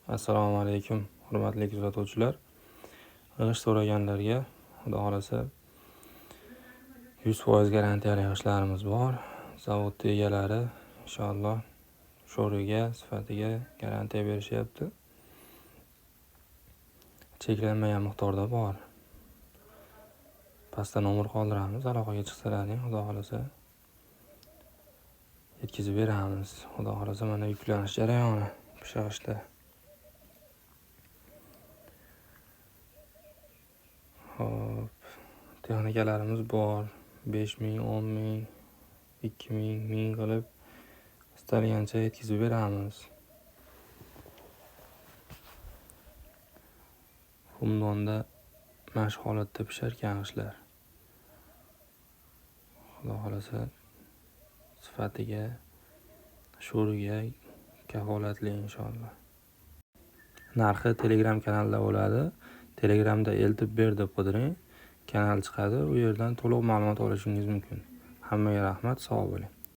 Assalomu alaykum, hurmatli kuzatuvchilar. G'isht so'raganlarga Xudo xohlasa 100% garantiyali g'ishtlarimiz bor. Zavodni egalari inshaalloh sho'riga, sifatiga garantiya berishyapti. Cheklanmagan miqdorda bor. Pastda nomer qoldiramiz, aloqaga chiqsalaring, Xudo xohlasa yetkazib beramiz. Xudo xohlasa mana yuklanish jarayoni pishig'ishda. Xo'p, texnikalarimiz bor. 5000, 10000, 2000, 1000 qilib istalgancha yetkazib beramiz. Xumdonda mana shu holatda pishar ekan g'ishtlar. Xudo xohlasa sifatiga, sho'riga kafolatli inshaalloh. Narxi Telegram kanalida bo'ladi. Telegramda eltib ber deb qidiring, kanal chiqadi. U yerdan to'liq ma'lumot olishingiz mumkin. Hammaga rahmat, sog' bo'ling.